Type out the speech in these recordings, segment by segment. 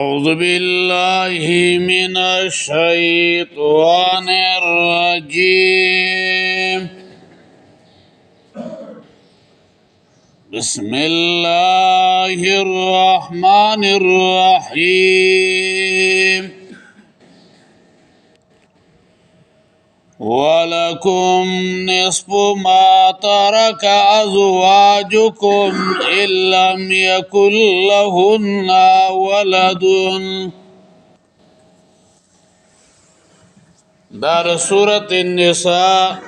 أعوذ بالله من الشيطان الرجيم. بسم الله الرحمن الرحيم. ولكم نصف ما ترك أزواجكم إن لم يكن لهن ولد. دار سورة النساء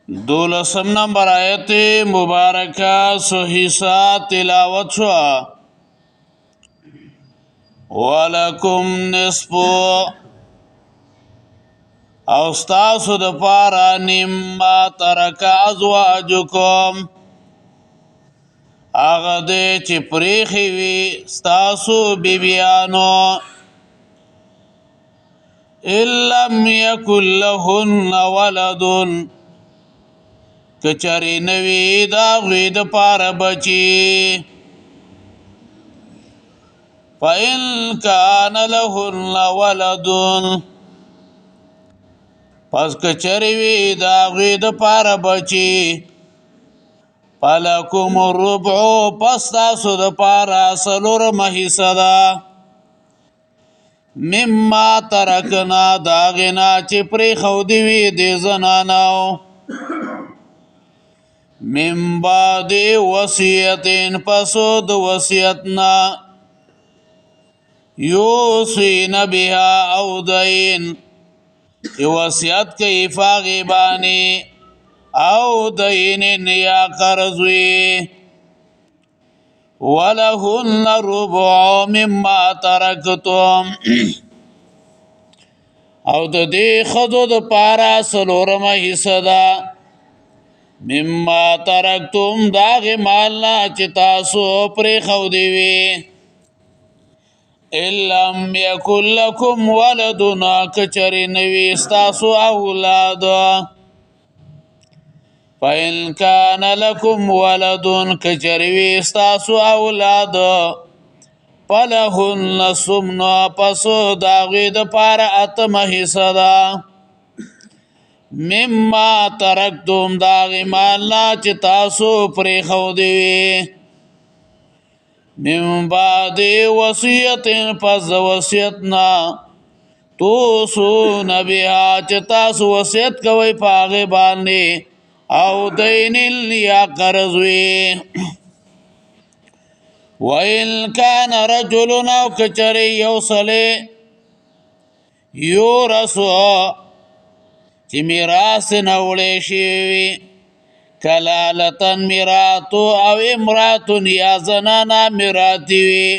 دولسم نمبر آیت مبارکه صحیحه تلاوت شو. ولکم نصف او ستاسو د پاره نیم ما ترک ازواجکم، هغه دې چې پریخي وي ستاسو بیبیانو، ان لم یکن لهن ولد، کچری نوی دا غوی د پاره بچی. فإن کان لهن ولد، پس کچری وی دا غوی د پاره بچی، فلکم الربع، پس تاسو د پاره څلورمه حصه ده، مما ترکنا، د هغې نه چې پرېښودې وي دې زنانو، من بعد وصیت، پس د وصیت نه، یوصین بها او دین، چې وصیت کوي په هغې باندې، او دین یا قرض وي. ولهن ربع مما ترکتم، او د دې ښځو دپاره څلورمه حصه ده، مما ترکتم، د هغې مال نه چې تاسو پرېښودې وي. ان لم یکن لکم ولد، که چېرې نه وي ستاسو اولاد. فإن کان لکم ولد، که چېرې وي ستاسو اولاد، فلهن الثمن، پس د هغوی دپاره اتمه حصه ده، مما ترکتم، د هغې مال نه چې تاسو پرېښودې وي، من بعد وصیت، پس د وصیت نه، توصون بها، چې تاسو وصیت کوئ په هغې باندې، او دین یا قرض وي. وإن کان رجل، او که چېرې یو سړی، یورث، چې میراث نه وړی شوی وي، کلالة میرات او امرات یا زنانا میراتی وي،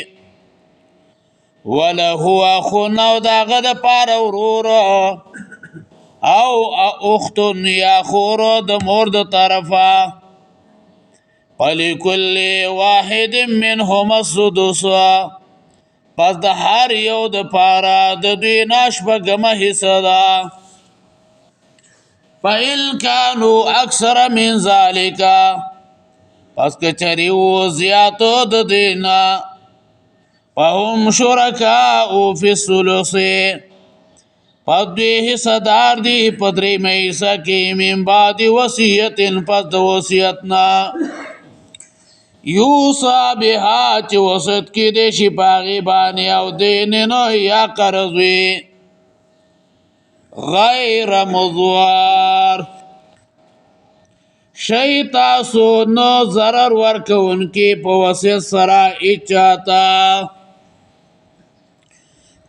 وله اخ، او د هغه دپاره ورور، او اخت یا خور د مور د طرفه، فلکل واحد منهما السدس، پس د هر یو د پاره د دوی نه شپږمه حصه ده. فإن كانوا أكثر من ذلك، پس که چېرې وو زیاتو د دې نه، فهم شرکاء فی الثلث، پس دوی حصه دار دي په درېیمه حصه کې، من بعد وصیت، پس د وصیت نه، یوصی بها، چې وصیت کېدی شي په هغې باندې، او دین نه یا قرض وي، غیر مضوار شي تاسو نو ضرر ورکوونکي په وصیت سره اچاته.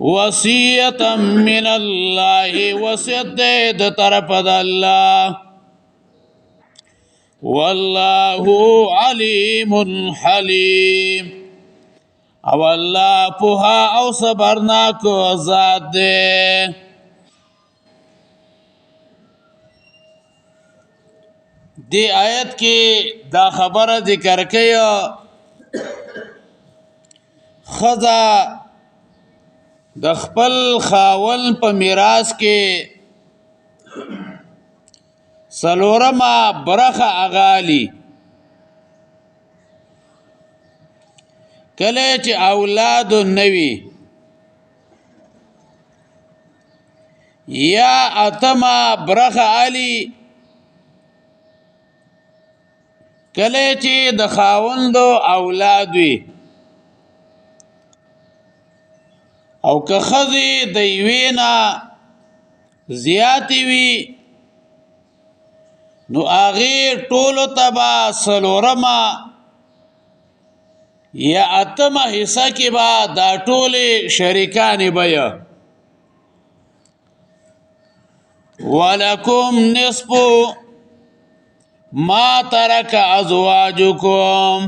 وصیتا من الله، وصیت دی د طرفه د الله، والله علیم حلیم، او الله پوهه او صبرناک ذات دی. دی آیت کې دا خبره ذکر کوي، ښځه د خپل خاوند په میراث کې څلورمه برخه اغالي. کله چې اولاد نوي یا اتما برخه علی، کله چې د خاوند اولاد وي او که ښځې د یوې نه زیاتې وي، نو هغې ټولو ته به څلورمه یا اتمه حصه کې به دا ټولې شریکانې به یې. ولکم نصف ما ترک ازواجکم،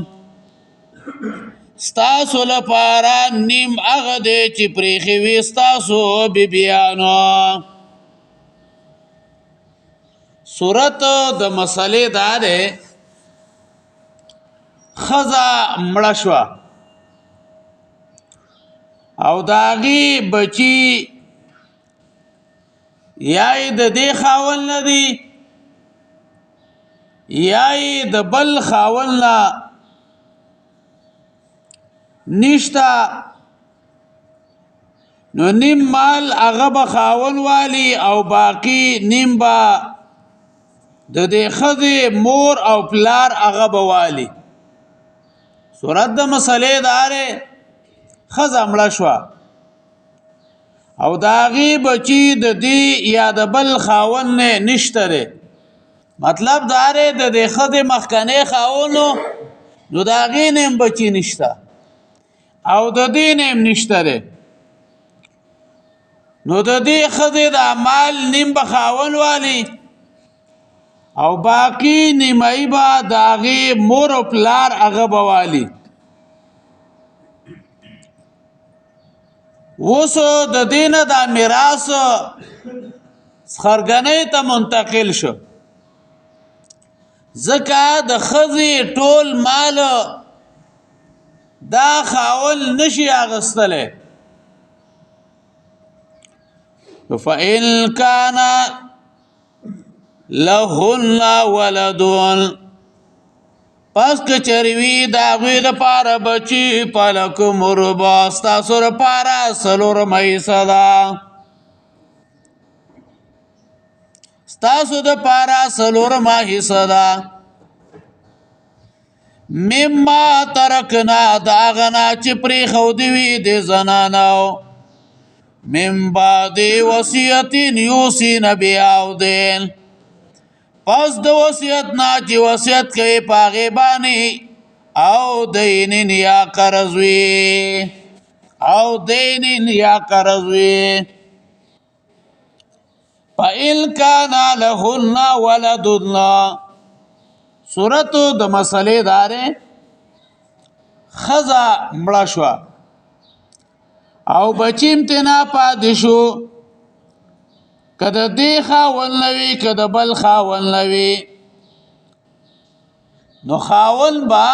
ستاسو لپاره نیم هغه دی چې پرېښي وي ستاسو بیبیانو. صورت د مسلې دا دی، ښځه مړه شوه او د هغې بچي یا یې د دې خاوند نه دي یا یې د بل خاوند نه نشته، نو نیم مال هغه به خاوند والی او باقی نیم به د دې ښځې مور او پلار هغه به والی. صورت د مسلې دا دی، ښځه مړه شوه او د هغې بچي د دې یا د بل خاوند نه نشته دی. مطلب دا دی د دې ښځې مخکنی خاوند نو د هغې نه هم بچي نشته او د دې نه هم نشته دی، نو د دې ښځې د مال نیم به خاوند والی او باقی نیمایي به د هغې مور او پلار هغه به والی. اوس د دې نه دا میراث خرګنۍ ته منتقل شو، ځکه د ښځې ټول مال دا خاوند نشي اخیستلی. فإن كان لهن ولد، پس که چېرې وي د هغوی دپاره بچي، فلکم الربع، ستاسو دپاره څلورمه حصه ده، ستاسو دپاره څلورمه حصه ده. مما ترکنا، د هغه نه چې پرېښودي وي د زنانو، من بعد وصیت یوصین بها او دین، پس د وصیت نه چې وصیت کوي په هغې باندې، او دین یا قرض وي، او دین یا قرض وي. فإن كان لهن ولد، صورت د مسلې داره، ښځه مړه شوه او بچی هم ترې نه پاتې شو، که د دې خاوند نه وي که د بل خاوند نه وي، نو خاوند به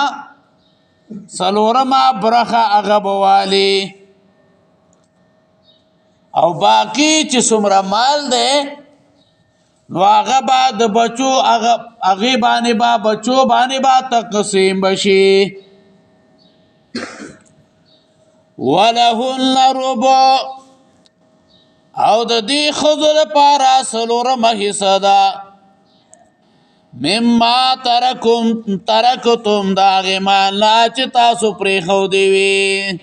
څلورمه برخه هغه به والي او باقی چې څومره مال دی نو هغه به د بچو هغه هغې باندې به بچو باندې به تقسیم بشي. ولهن ربع، او د دې ښځو لپاره څلورمه حصه ده، مما ترکم ترکتم، د هغې مال نه چې تاسو پرېښودی وي،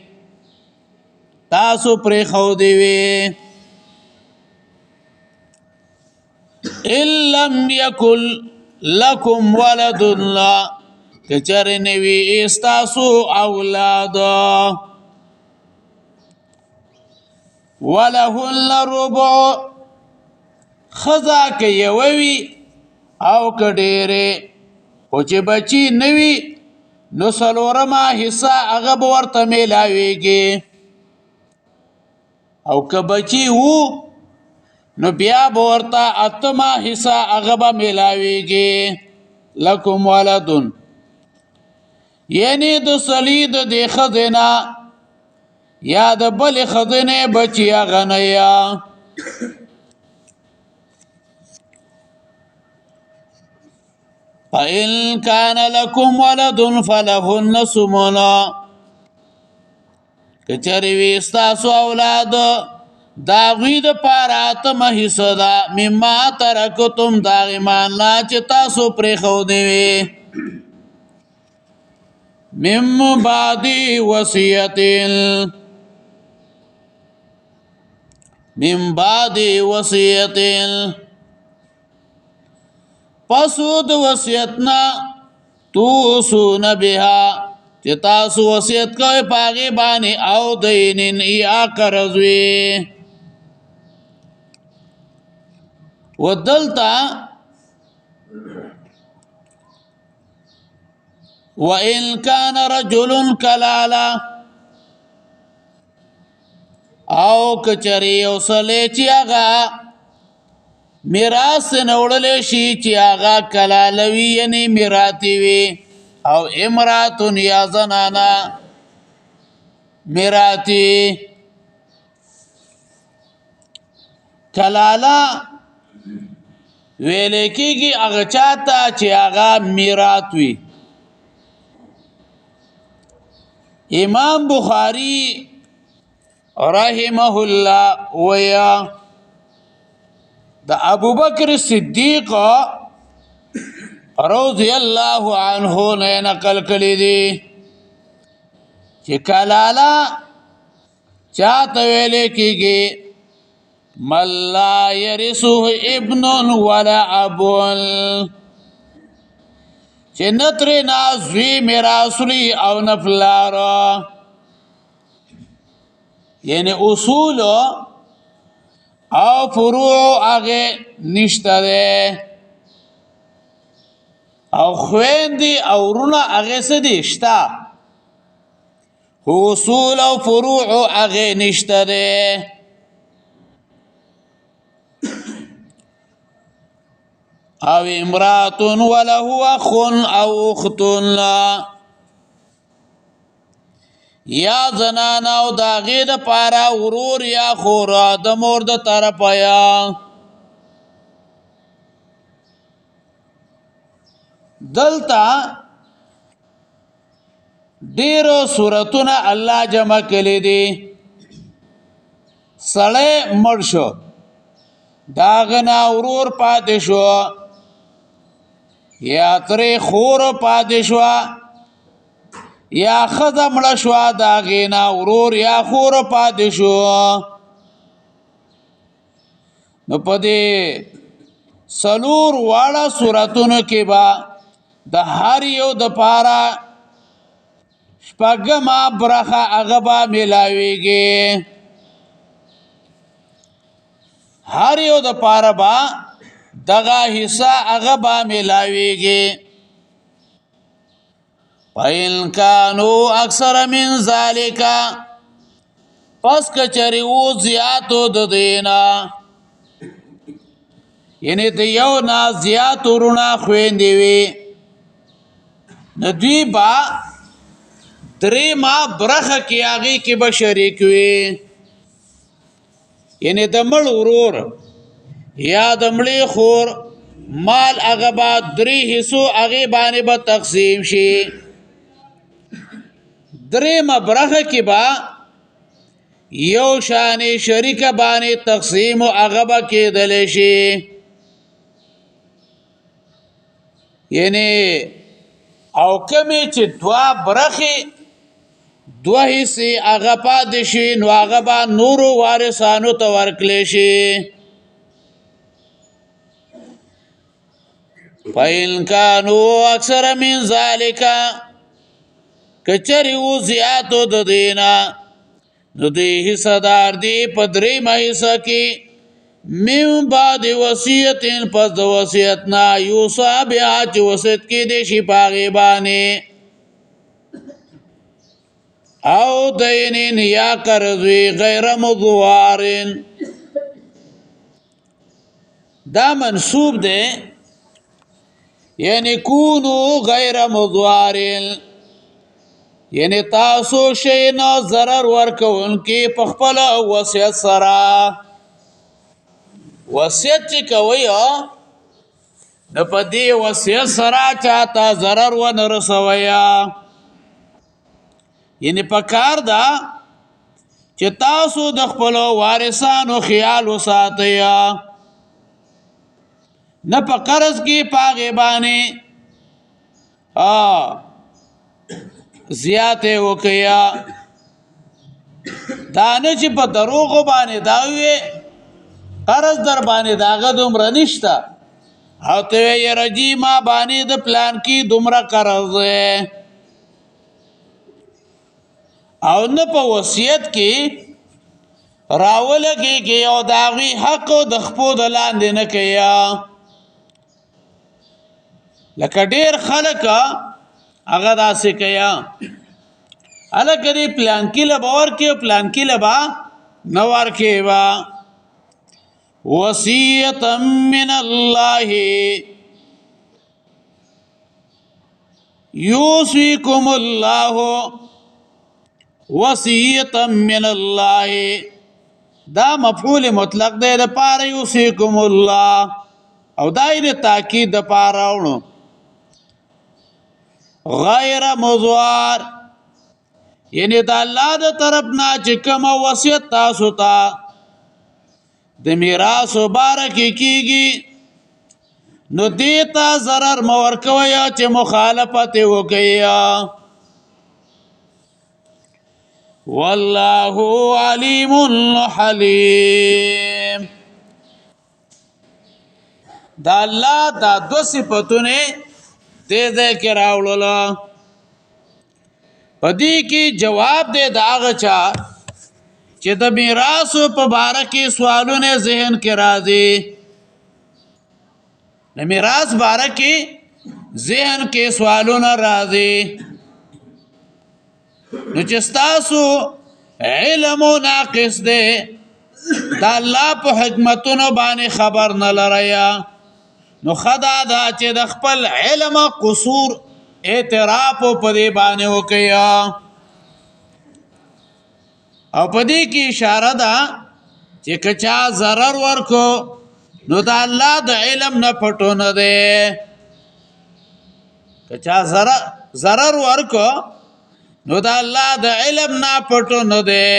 تاسو پرېښودی وي. ان لم یکن لکم ولد، که چېرې نه وي ستاسو اولاد. ولهن ربع، ښځه که یوه وي او که ډېرې، خو چې بچي نه وي نو څلورمه حصه هغه به ورته میلاویږي، او که بچي وو نو بیا به ورته اتمه حصه هغه به میلاویږي. لکم ولدن، یعنی د سړي د دې ښځې نه یا د بلې ښځې نه بچي هغه نه یا. فإن كان لكم ولد فلهن ثمن، کچری وی ستاسو اولاد دا غوی د پاره اتمه حصہ ده مما ترکتم دا ایمان لا چې تاسو پرې خو دی وی مم بعد وصیت، من بعد وصیت، پسو د وصیتنا، توسون بها، چې تاسو وصیت کوئ پاغي باندې، او دینن یا قرض وی. ودلتا وان کان رجل کلالا، او کچری او سلی چې هغه میراث نه وړل شي چې هغه کلالوي، یعنی میراثي وي، او امراتن یا زنانا میراثي. کلالا ویل کېږي هغه چاته چې هغه میراث وي. امام بخاری رحمه الله ویا د ابوبکر صدیق رضی الله عنه نه نقل کړی دی چې کلالا چاته ویل کېږي؟ من لا يرثه ابن ولا اب، چې نتر نازوی میراثلی او نفلار، یعنی اصول او فروع هغه نشته ده، او خويندې او ورونه هغه څه دي؟ شته، خو اصول او فروع هغه نشته ده. او امرات وله اخ او اخت، یا زنان او داغه د پارا ورور یا خور د مور د طرفه. یا دلتا ډیرو صورتونه الله جمع کړي دي. سړی مړ شو، داغه ورور پاتې شو یا ترې خور پاتې شو، یا خزه مړه شو، داغه نه ورور یا خور پاتې شو، نو په دې سلور واړه صورتونو کې با د هر یو د پاره شپږمه برخه هغه به ملاویږي. هر یو د پاره با دغه حصہ هغه به ملاویږي. فإن كانوا اکثر من ذلك، پس کچری و زیاتو د دینا، یعنی د یو نا زیات ورونه خویندې وي، نو دوی با درې ما برخه کې هغې کې به شریک وي. یعنی د مړ ورور یا د مړې خور مال هغه به درې حصو هغې باندې به تقسیم شي. درې ما برخه کې به یو شان شریک باندې تقسیم او هغه به کېدلی شي. یعنی او کمی چې دوا برخې دوه حصې هغه پاتې شي، نو هغه به نورو وارثانو ته ورکړی شي. فإن كانوا أكثر من ذلك، کچری و زیاتو د دینا، نو دی حصہ دار دی په درېیمه حصہ کې، من بعد وصیت، پس د وصیت نه، یوصا بها، چې وصیت کې دی شي په هغې باندې، او دین یا قرض وي، غیر مضوار. دا منصوب دی، یعنی کونو غیر مضوار، یعنی تاسو شي نه ضرر ورکوونکي په خپل وصیت سره. وصیت چې کوي نو په دې وصیت سره چاته ضرر و نه رسوي. یعنی په کار ده چې تاسو د خپل وارثانو خیال وساتئ، نه په قرض کې پاغه باندې زیاته وکیا. دا نه چې په دروغ باندې دا وی قرض در باندې داغه دومره نشته، او ته یې رجی ما باندې د پلان کې دومره قرض دی. او نه په وصیت کې راولګي او داغي حق د خپو د لاندې نه کیا. لکه ډیر خلک هغه داسې کیا، الکه دې پلان کې له باور کې پلان کې له با نه ورکې با. وصیتا من الله یوصیکم الله، وصیتا من الله، دا مفعول مطلق دی د پاره یوصیکم الله، او دا یې تاکید د پاره ورونو. غیر مضار، یعنی د الله د طرف نه چې کوم وصیت تاسو ته د میراث مبارک کیږي، نو دیتا ضرر مور کوي چې مخالفت وکړي. والله علیم حلیم. دا الله دا دو صفتونه دې ځای کې راوړل. په دې کې جواب دی د هغه چا چې د میراث په باره کې سوالونه ذهن کې راځي. د میراث باره کې ذهن کې سوالونه راځي، نو چې ستاسو علم ناقص دی، د الله په حکمتونو باندې خبر نه لرئ، نو خدا دا چې د خپل علم قصور اعتراف په دې باندې وکړي. او په دې کې اشاره ده چې که چا ضرر ورکو نو د الله د علم نه پټو نه دی. که چا ضرر ورکو نو د الله د علم نه پټو نه دی.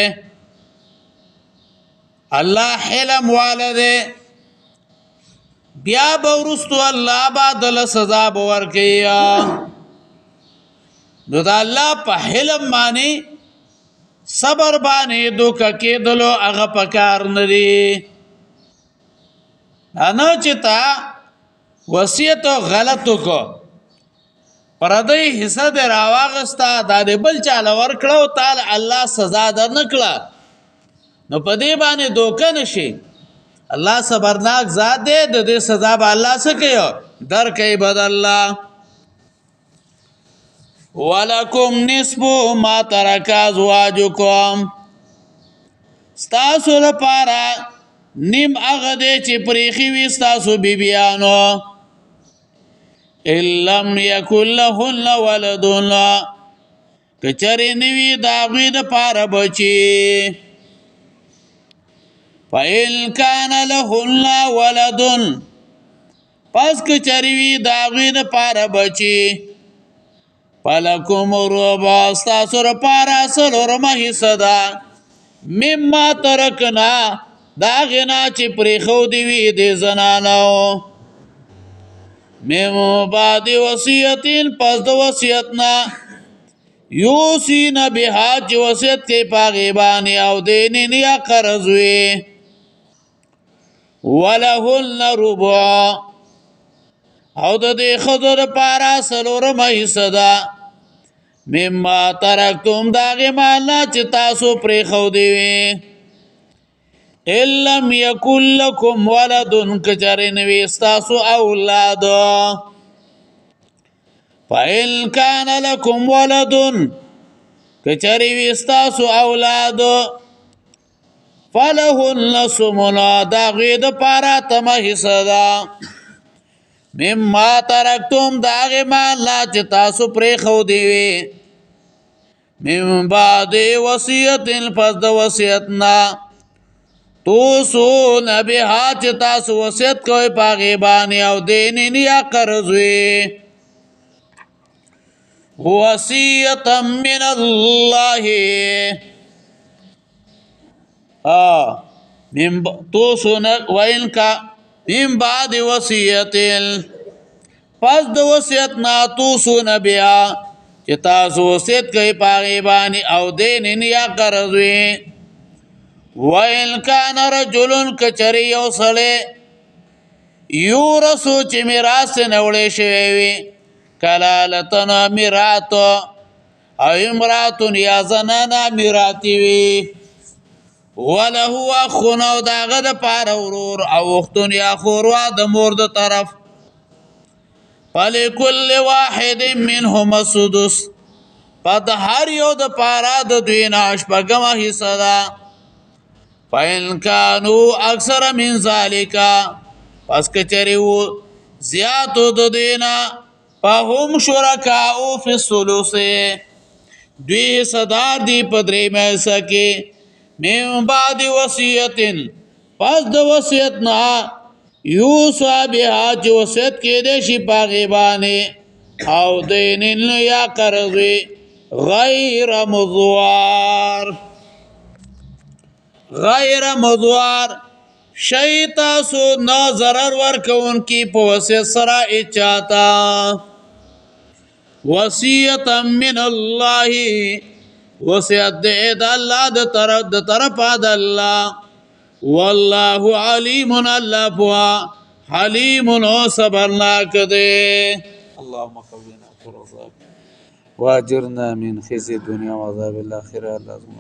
الله حلم واله دی، بیا به وروستو الله به دله سزا به ورکوي. نو د الله په حلم باندې صبر باندې دوکه کېدلو هغه پکار نه دی. نه چې تا وصیت غلط وکړو، پردی حصہ دې راواغسته، دا دې بل چاله ورکړه او تعالی الله سزا در نه کړه، نو په دې باندې دوکه نشي. الله صبرناک ذات دی، د دې سزا به الله څه کوي؟ در کوي بد الله. ولکم نصف ما ترک ازواجکم، ستاسو لپاره نیم هغه دی چې پرېښي وي ستاسو بیبیانو. ان لم یکن لهن ولد، که چېرې نه وي د هغوی دپاره بچي. فإن کان لهن ولد، پس که چېرې وي د هغوی دپاره بچي، فلکم الربع، ستاسو لپاره څلورمه حصه ده، مما ترکنا، د هغې نه چې پرېښودې وي دې زنانو، من بعد وصیت، پس د وصیت نه، یوصین بها، چې وصیت کوي په هغې باندې، او دین یا قرض وي. ولهن ربع، او د دې ښځو دپاره څلورمه حصه ده، مما ترکتم، د هغې مال نه چې تاسو پرېښودې وي. ان لم یکن لکم ولد، که چېرې نه وي ستاسو اولاد. فإن کان لکم ولد، که چېرې وي ستاسو اولاد، فلهن ثمن، د هغوی دپاره اتمه حصه ده، مما ترکتم، د هغې مال نه چې تاسو پرېښودې وي، من بعد وصیت، پس د وصیت نه، توصون بها، چې تاسو وصیت کوئ په هغې باندې، او دین یا قرض وي. وصیتا من الله، من توسون وین کا من بعد وصیت، پس د وصیت نه، توسون بیا چې تاسو وصیت کوي پاغي باندې، او دین یا قرض وي. وَإِنْ كَانَ رَجُلٌ، کچری یو سړی، یورثو، چې میراث نه وړی شوی وي، کلالتن میرات، او امراتن یا زنانا میراتی وي، وله اخ، او داغه د پاره ورور، او اختن یا خوروا د مور د طرف، فلکل واحد منهم السدس، پد هر یو د پاره د دوی نه شپږمه حصہ ده. فإن كانوا اکثر من ذالک، پس کچری وو زیاتو د دینا، فهم شرکاء فی الثلث، دوی صدار دی په درېیمه حصه کې، من بعد وصیت، پس د وصیت نه، یوصا بها، چې وصیت کېدی شي په هغې باندې، او دین یا قرض، غیر مضوار، غیر مضوار شي تاسو نه ضرر ورکوونکي په وصیت سره اچاتا. وصیت من الله، وصیت دې د الله د طرف، د طرفه د الله. والله علیم، الله پوها، حلیم او صبرناک دی. اللهم قوینا فرزاق واجرنا من خزي الدنيا وعذاب الاخره. اللهم